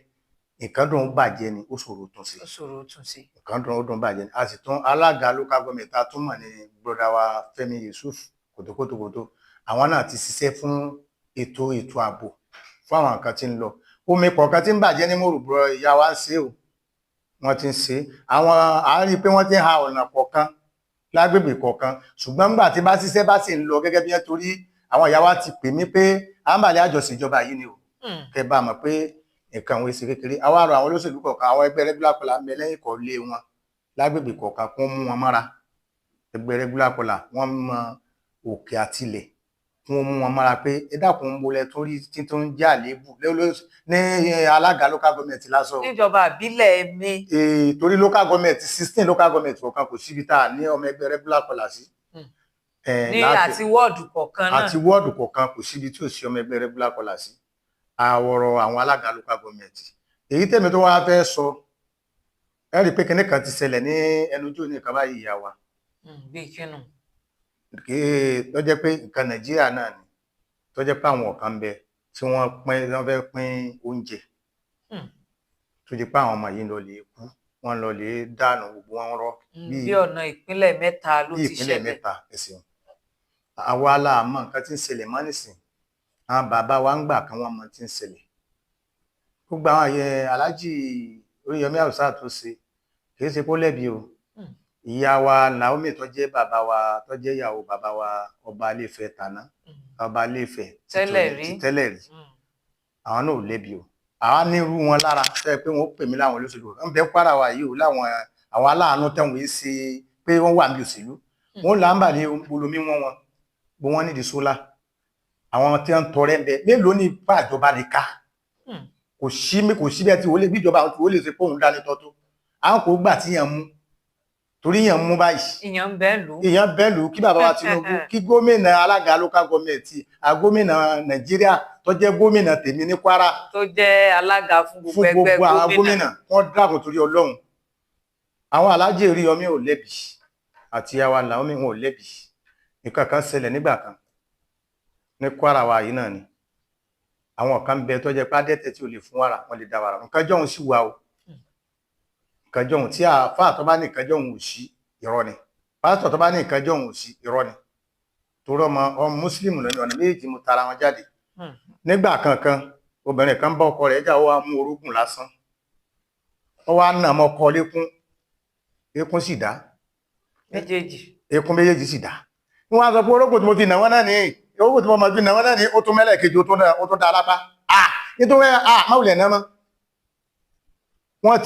Speaker 2: nǹkan dùn ún bàjẹ́ ni, ó ṣòro tún ṣe.
Speaker 1: Ó ṣòro tún ṣe.
Speaker 2: Nǹkan dùn ó dùn bàjẹ́ ni. A sì tún alága local government ta tún mọ̀ ní broda wa Fẹ́mi Yusuf kòtókòtókòtó. Àwọn náà ti ṣiṣẹ́ fún ètò ààbò fún àwọn nǹkan tí ń lọ. Omi kọ̀ọ̀kan tí ń bàjẹ́ ní Moro, bro, ìyá wa ń ṣe o. Wọ́n ti ń ṣe. Àwọn à ń rí i pé wọ́n ti ń ha ọ̀nà kọ̀ọ̀kan lágbègbè kọ̀ọ̀kan. Ṣùgbọ́n nígbà tí bá ṣiṣẹ́ bá sì ń lọ gẹ́gẹ́ bí wọ́n torí àwọn ìyá wa ti pè mí pé à ń bàlẹ̀ àjọṣe ìjọba yìí ni o. Kẹ́ bá mọ̀ pé nǹkan òun ṣe kékeré. Àwa rọ àwọn olóṣèlú kọ̀ọ̀kan, àwọn ẹgbẹ́ regular caller ń bẹ lẹ́yìn kọ̀ọ̀lé wọn lágbègbè kọ̀ọ̀kan kó mú wọn mọ́ra. Ẹgbẹ́ regular caller wọ́n mọ òkè àtilẹ̀ kí wọ́n mú wọn mọ́ra pé ẹ dákun ń bolẹ̀ torí tí tó ń jẹ́ àléébù ní alága local government lásán.
Speaker 1: Níjọba ìbílẹ̀ mi.
Speaker 2: Torí local government 16 local government kọ̀ọ̀kan kò síbi tá a ní ọmọ ẹgbẹ́ regular caller sí.
Speaker 1: Ní àti wọ́ọ̀dù kọ̀ọ̀kan náà.
Speaker 2: Àti wọ́ọ̀dù kọ̀ọ̀kan kò síbi tí ò sí ọmọ ẹgbẹ́ regular caller sí. Àwọ̀rọ̀ àwọn alága local government. Èyí tèmi tó wá fẹ́ sọ, ẹ rí i pé kinní kan ti ṣẹlẹ̀ ní ẹnujú ní nǹkan báyìí, ìyá wa.
Speaker 1: Bíi kínú?
Speaker 2: Tó jẹ́ pé nǹkan Nàìjíríà náà ni, tó jẹ́ pé àwọn kan ń bẹ tí wọ́n pín, wọ́n fẹ́ pín oúnjẹ. Tó jẹ́ pé àwọn ọmọ yìí ń lọ lè kú, wọ́n lọ lè dànù gbogbo wọn rọ́.
Speaker 1: Bí ọ̀nà ìpínlẹ̀ mẹ́ta ló
Speaker 2: bí
Speaker 1: ti
Speaker 2: ìpínlẹ̀
Speaker 1: ṣẹlẹ̀.
Speaker 2: mẹ́ta. Ẹ̀sìn àwa la mọ̀ nǹkan tí ń ṣẹlẹ̀ mọ́ nísìn. Àwọn bàbá wa ń gbà kan wọ́n mọ̀ tí ń ṣẹlẹ̀. Gbogbo àwọn àyẹ Alhaji Oríyọmí Hamzat tó ṣe kì í ṣe kó lẹ́bi o. Ìyá wa Naomi tó jẹ́ bàbá wa, tó jẹ́ ìyàwó bàbá wa ọba Ilé-Ifẹ̀ tàná, ọba Ilé-Ifẹ̀
Speaker 1: tẹ́lẹ̀ rí.
Speaker 2: Tẹ́lẹ̀ rí. Àwọn náà ò lẹ́bi o. Àwa nírú wọn lára tó yẹ pé wọ́n pè mí láwọn olóṣèlú ń bẹ Kwara wa yìí o, láwọn àwọn aláàánú tẹ̀wọ̀n yìí ṣe pé wọ́n wà ní òṣèlú. Wọ́n là ń bà ní olómi wọn wọn bó wọ́n nídìí sólà. Àwọn tí wọ́n ń tọrẹ ń bẹ mélòó ní ipá ìjọba lè ká. Kò sí kò sí bẹ́ẹ̀ tí wọ́n lè bí ìjọba tí wọ́n lè ṣe fóun dání tọ́tọ́. Àwọn kò gbà tí yàn mú torí yàn mú báyìí.
Speaker 1: Ìyàn ń bẹ́ẹ̀ lù.
Speaker 2: Ìyàn bẹ́ẹ̀ lù. Kí bàbá wa Tinubu, kí gómìnà alága local government, gómìnà Nàìjíríà tó jẹ́ gómìnà tèmi ní Kwara,
Speaker 1: tó jẹ́ alága fún gbogbo
Speaker 2: fún
Speaker 1: ẹgbẹ́
Speaker 2: gbogbo àwọn
Speaker 1: gómìnà,
Speaker 2: gómìnà, wọ́n dákun torí Ọlọ́run. Àwọn Aláàjì Oríyọmí ò lẹ́bi àti àwa Naomi wọn ò lẹ́bi. Nǹkan kan ṣẹlẹ̀ nígbà kan ní Kwara wa yìí náà ni. Àwọn kan bẹ tó jẹ́ pé adẹ́tẹ̀ tí ò lè fún wàrà, wọ́n lè dá wàrà. Nǹkan jọ̀hún sì wà o. Nǹkan jọ̀hún tí àáfàá tó bá ní nǹkan jọ̀hún ò sí, irọ́ ni. Pásítọ̀ tó bá ní nǹkan jọ̀hún ò sí, irọ́ ni. Torí ọmọ ọmọ mùsùlùmí lónìí, ọ̀nà méjì mo tara wọn jáde. Nígbà kankan, obìnrin kan bá ọkọ rẹ̀ jà, ó wá mú orógùn lásán, ó wá nà mọ́ ọkọ lékún, eékún sì dá.
Speaker 1: Méjèèjì.
Speaker 2: Eékún méjèèjì sì dá. Wọ́n á sọ pé orógùn tí mo fi nà wọ́n náà ní, orógùn tí mo máa fi nà wọ́n náà ní. Ó tún mẹ́lẹ̀ kejì, ó tún dá lápá. Ah, nítorí ah, má wulẹ̀ náà mọ́. Wọ́n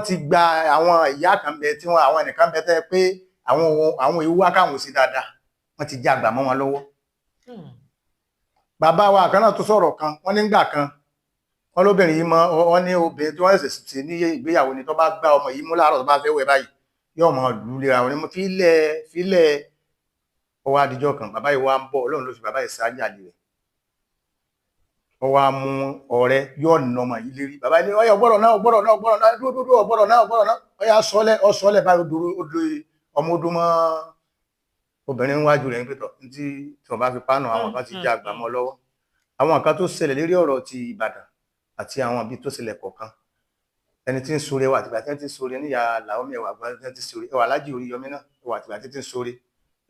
Speaker 2: ti gba àwọn ìyá kan bẹ tí wọ́n, àwọn ẹnìkan bẹ tẹ́ pé àwọn ìwú wákàwọn sí dáadáa, wọ́n ti já àgbà mọ́ wọn lọ́wọ́. Bàbá wa kan náà tó sọ̀rọ̀ kan, wọ́n nígbà kan wọ́n lóbìnrin yìí mọ́, wọ́n ní obìnrin tí wọ́n ṣẹ̀ṣẹ̀ ṣe ní ìgbéyàwó ni, tó bá gbá ọmọ yìí mú láàárọ̀ tó bá fẹ́ wẹ̀ báyìí, yóò mọ lù ú léra wọn ni mo fílẹ̀ fílẹ̀. Ó wá adijọ́ kan, bàbá yìí wá ń bọ̀. Ọlọ́run ló fi bàbá yìí sáájà lé rẹ̀. Ó wá mú ọ̀rẹ́, yóò nà ọmọ yìí lérí. Bàbá yìí ní ọyọ ọgbọ́dọ̀ náà, ọgbọ́dọ̀ náà, ọgbọ́dọ̀ náà, dúró dúró, ọgbọ́dọ̀ náà, ọgbọ́dọ̀ náà, ọyà sọlẹ̀ ọsọlẹ̀ báyìí. Ó dúró, ó dúró, ọmọ ọdún mọ́ obìnrin níwájú rẹ̀ ń pẹ̀tọ̀ tí tí wọ́n bá fi pánà àwọn kan ti já àgbà mọ́ lọ́wọ́. Àwọn kan tó ṣẹlẹ̀ lérí ọ̀rọ̀ ti Ìbàdàn àti àwọn ibi tó ṣẹlẹ̀ kọ̀ọ̀kan, ẹni tí ń sore wà àtìgbà tí wọ́n ti ń sore níyà Naomi, ẹwà àgbà tí wọ́n ti sore, ẹwà Aláàjì Oríyọmí náà ẹwà àtìgbà tí ń sore.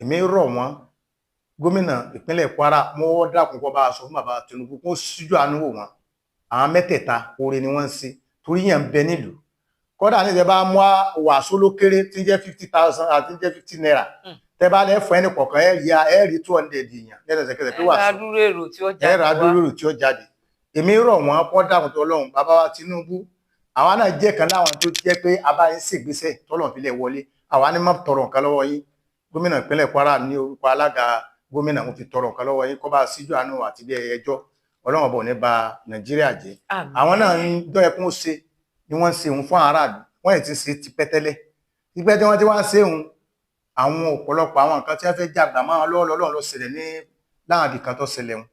Speaker 2: Èmi rọ̀ wọ́n, gómìnà ìpínlẹ̀ Kwara, mo dákun kó bá a sọ fún bàbá Tinubu kó síjú àánú wò wọ́n. Àwọn mẹ́tẹ̀ẹ̀ta, oore ni wọ́n ń ṣe torí yẹn ń bẹ nílùú. Kódà ní ìjọba mú wàásù ló kéré tí ń jẹ́ 50,000 àti ń jẹ́ ₦50. Tẹ́ bá lẹ́ fún ẹnì kọ̀ọ̀kan, ẹ̀ rí ẹ̀ rí 200 èèyàn lẹ́sẹ̀kẹsẹ̀ pé
Speaker 1: Ẹ
Speaker 2: wàásù.
Speaker 1: ra dúró èrò tí ó
Speaker 2: Ẹ
Speaker 1: jáde
Speaker 2: ra
Speaker 1: wá.
Speaker 2: dúró èrò tí ó jáde. Èmi rọ̀ wọ́n kọ́ dàkún tó Ọlọ́run bàbá wa Tinubu. Àwa náà jẹ́ kan láwọn tó jẹ́ pé a bá yín ṣègbésẹ̀ tọ́lọ̀ fi lẹ̀ wọlé. Àwa ní má tọrọ nǹkan lọ́wọ́ yín. Gómìnà ìpínlẹ̀ Kwara, ní orúkọ alága gómìnà, mo fi tọrọ nǹkan lọ́wọ́ yín, kó bá síjú àánú àti ilé ẹjọ́. Ọlọ́run ọba ò ní ba Nàìjíríà jẹ́.
Speaker 1: Àmín.
Speaker 2: Àwọn náà ń dọ́ ẹkún ṣe ni wọ́n ń ṣe òun fún aráàlú. Wọ́n yìí ti ṣe tipẹ́ tẹ́lẹ̀, tipẹ́ tí wọ́n ti wá ń ṣe òun, àwọn ọ̀pọ̀lọpọ̀ àwọn nǹkan tí wọ́n fẹ́ jàgbá máa wọn lọ́wọ́ lọ́wọ́ ló ṣẹlẹ̀ ní láwọn ibì kan tó ṣẹlẹ̀ wọn.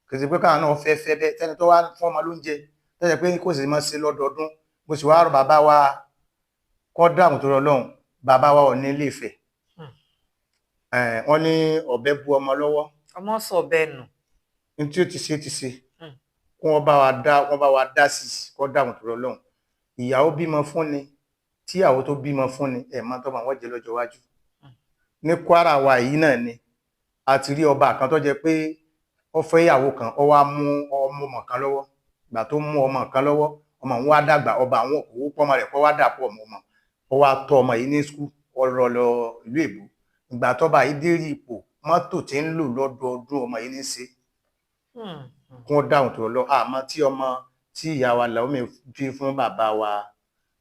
Speaker 2: Kì í ṣe pé káwọn náà fẹ́ fẹ́ bẹ́ẹ̀ tẹ́ni tó wá fún ọmọ lóúnjẹ tẹ́lẹ̀ pé kò sì máa ṣe lọ́dọọdún. Mo sì wá rọ bàbá wa kọ́ dààmú tó lọ́hùn, bàbá wa ò ní Ilé Ifẹ̀. Wọ́n ní ọ̀bẹ bu ọmọ lọ́wọ́.
Speaker 1: Ọmọ sọ bẹ́ẹ̀ nù.
Speaker 2: Ní tí ó ti ṣe ti ṣe. Kí wọ́n bá wa dá, wọ́n bá wa dá sí i, kọ́ dààmú tó lọ́hùn. Ìyàwó bímọ fún ni, tíyàwó tó bímọ fún ni ẹ̀ máa tọ́ ma wọ́n jẹ lọ́jọ́ iwájú. Ní Kwara wa yìí náà ni a ti rí ọba kan tó jẹ́ pé ó fẹ́ ìyàwó kan, ó wá mú ọmọ kan lọ́wọ́. Ìgbà tó mú ọmọ kan lọ́wọ́, ọmọ òun wá dàgbà. Ọba àwọn òwò pọ́nmọ rẹ̀ kó wá dàpọ̀ ọmọ ọmọ, ó wá tọ́ ọmọ yìí ní school, ó lọ lọ ìlú èbó. Ìgbà tọ́ba yìí dé rí ipò, mọ́tò tí ń lò lọ́dọọdún, ọmọ yìí ní í ṣe. Kí wọ́n dáhùn tó lọ. Àmọ́ tí ọmọ tí ìyá wa Naomi bí fún bàbá wa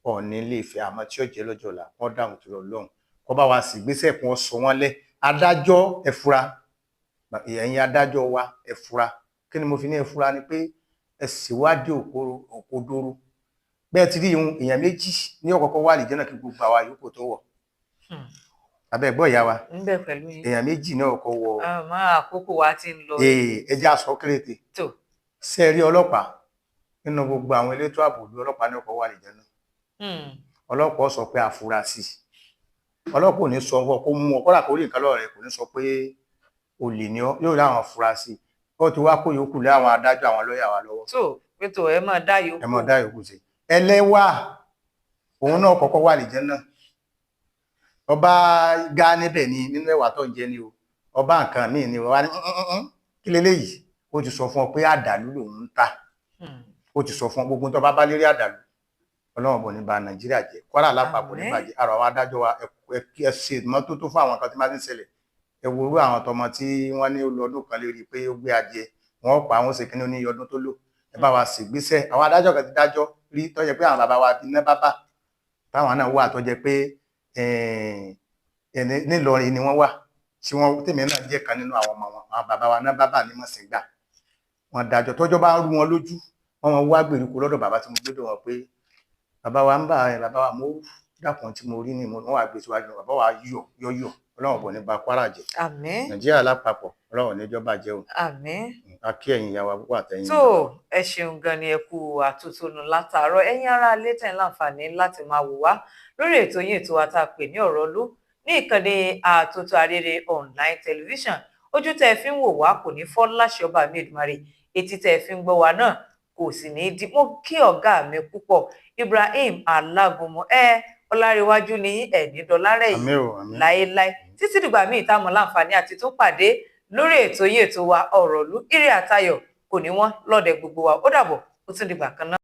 Speaker 2: Ọọ̀ni Ilé Ifẹ̀, àmọ́ tí ó jẹ́ lọ́jọ́ ọ̀la, kí wọ́n dáhùn tó lọ lọ́hùn, kó bá wa sì gbéṣẹ́ kí wọ́n sọ wọ́n lẹ̀. Adájọ́, ẹ fura. Ẹ̀yin adájọ́ wa, ẹ fura. Kí ni mo fi ní ẹ fura? Ni pé ẹ ṣèwádìí òkodoro. Bẹ́ẹ̀ ti rí ihun èèyàn méjì ní ọ̀kọ̀ọ̀kọ̀ wà lè jẹ́nà kí gbogbo àwa yòókù tó wọ̀. Abẹ́ gbọ́, ìyá wa.
Speaker 1: Ń bẹ pẹ̀lú yín.
Speaker 2: Èèyàn méjì ní ọkọ̀ wọ.
Speaker 1: Àmọ́ àkókò wa ti ń lọ.
Speaker 2: Ee, ẹ jẹ́ àsọ kéréte.
Speaker 1: Tó.
Speaker 2: Ṣé ẹ rí ọlọ́pàá? Nínú gbogbo àwọn elétò ààbò ìlú, ọlọ́pàá ní ọkọ̀ wà lè jẹ́nà. Ọlọ́pàá sọ pé àfúrásì. Ọlọ́pàá ò ní sọ fún ọ kó mú ọ, kódà kó rí nǹkan lọ́wọ́ rẹ̀, kò ní sọ pé olè ni ọ, yóò rí àwọn afurasí. Ó ti wá kó yòókù lé àwọn adájọ́, àwọn lọ́ọ̀yà wa lọ́wọ́.
Speaker 1: Tó pétò, ẹ máa dá yòókù.
Speaker 2: Ẹ mọ̀ dá yòókù sí. Ẹlẹ́wà, òun náà kọ́kọ́ wà lè jẹ́ náà. Ọba gá níbẹ̀ ni nínú ẹ̀wà tó ń jẹ ni o, ọba nǹkan míì ni wọ́n á ní, kí leléyìí?" Ó ti sọ fún ọ pé àdàlú lòun ń ta. Ó ti sọ fún ọ gbogbo tó bá bá lérí àdàlú. Ọlọ́run bò ní ba Nàìjíríà jẹ́, Kwara lápapọ̀ ní
Speaker 1: Àmín.
Speaker 2: bàjẹ́. Àrò àwọn adájọ́ wa, ẹ ṣe ìmọ́tótó fún àwọn kan tí máa ti ń ṣẹlẹ̀. Ẹ wo irú àwọn tọmọ tí wọ́n ní ó lọ ọdún kan lérí pé ó gbé adìẹ, wọ́n pa àwọn ṣèkínní ní ọdún tó lò. Ẹ bá wa ṣègbésẹ̀. Àwọn adájọ́ kan ti dájọ́ rí tó jẹ́ pé àwọn bàbá wa bíi iná bábà táwọn náà wà, tó jẹ́ pé nílọrin ni wọ́n wà, tí wọ́n tèmi náà jẹ́ kan nínú àwọn ọmọ wọn. Àwọn bàbá wa náà bábà ní mọ̀sìngbà wọn dájọ́, tọ́jọ́ bá ń rú wọn lójú, wọ́n máa wá gbèríko lọ́dọ̀ bàbá tí mo gbé dọ̀ wọn pé bàbá wa ń bá ẹ, bàbá wa, mo dákun tí mo rí ni mo wọ́n wá gbé síwájú wọn, bàbá wa yọ̀ yọ̀yọ̀. Ọlọ́run bọ̀ ní ba Kwara jẹ́.
Speaker 1: Àmín.
Speaker 2: Nàìjíríà lápapọ̀, Ọlọ́run níjọ́ bàjẹ́ o.
Speaker 1: Àmín.
Speaker 2: A kí ẹ̀yin ìyá wa púpọ̀ àtẹ̀yìn.
Speaker 1: Tó, ẹ ṣeun gan ni, ẹ kú àtúntúnú látàárọ̀. Ẹ̀yin ará ilé tẹ̀ ń láǹfààní láti máa wò wá lórí ètò yín, ètò wa tá a pè ní Ọ̀rọ̀ Ìlú ní ìkànnì Àtúntò Arére Online Television. Ojú tẹ́ ẹ fi ń wò wá kò ní fọ́ láṣẹ ọba mi Èdùmàrè. Etí tẹ́ ẹ fi ń gbọ́ wá náà kò sì ní í di. Mo kí ọ̀gá mi púpọ̀, Ibrahim Alágúnmu ẹ Ọlárẹ̀wájú ní ẹ̀ní dọ́lárẹ̀ yìí.
Speaker 2: Àmín o, àmín.
Speaker 1: Láéláé, títí dìgbà míì táwọn láǹfààní àti tún pàdé lórí ètò yìí, ètò wa Ọ̀rọ̀ Ìlú, ire àtayọ̀ kò ní wọ́n lọ́dẹ gbogbo wa. Ó dàbọ̀, ó tún dìgbà kan náà.